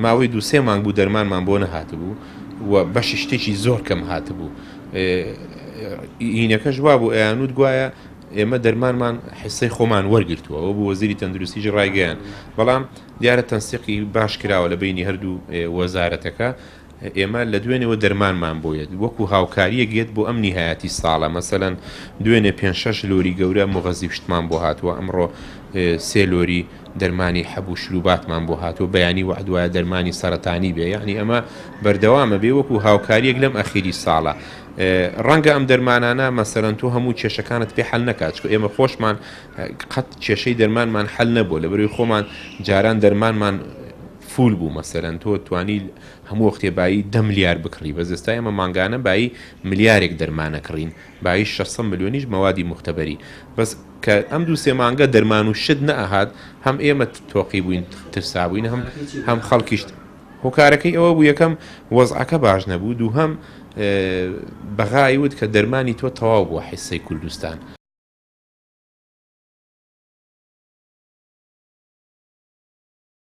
ماوەی دوو سێ مانگ بوو دەرمانمان بۆ نەهاتبوو و بەشی شتێکی زۆر کەم هاتبوو. هینەکەش وابوو ئەیانوت گوایە ئێمە دەرمانمان حسەی خۆمان وەرگرتووە، ئەوە بوو وەزیری تەندروستیش ڕایگەیاند. بەڵام دیارە تەنسیقی باش کراوە لە بەینی هەردوو وەزارەتەکە. ئێمە لە دوێنێوە دەرمانمان بۆ یەت وەکو هاوکاریەک یەت بۆ ئەم نیهایەتی ساڵە، مەسەلەن دوێنێ پێنج شەش لۆری گەورە موغەزی و شتمان بۆ هاتووە، ئەمڕۆ سێ لۆری دەرمانی حەب و شروباتمان بۆ هاتووە، بەیانی وەعد وایە دەرمانی سەرەتانی بێ، یەعنی ئەمە بەردەوامە بێ وەکو هاوکاریەک لەم ئەخیری ساڵە. ڕەنگە ئەم دەرمانانە مەسەلەن تۆ هەموو کێشەکانت پێ حەل نەکات، چونکە ئێمە خۆشمان قەت کێشەی دەرمانمان حەل نەبووە، لەبەرئەوەی خۆمان جاران دەرمانمان فول بوو، مەسەلەن تۆ توانی هەموو وەختێ بایی دە ملیار بکڕی، بەس ئێستا ئێمە مانگانە بایی ملیارێک دەرمان ئەکڕین، بایی 600 ملیۆنیش مەوادی موختەبەری، بەس کە ئەم دوو سێ مانگە دەرمان و شت نەئەهات هەم ئێمە تۆقی بووین ترسابووین هەم هەم خەڵکیش. هۆکارەکەی ئەوە بوو یەکەم وەزعەکە باش نەبوو، دووهەم بەغای وت کە دەرمانی تۆ تەواو بووە حیسەی کوردستان.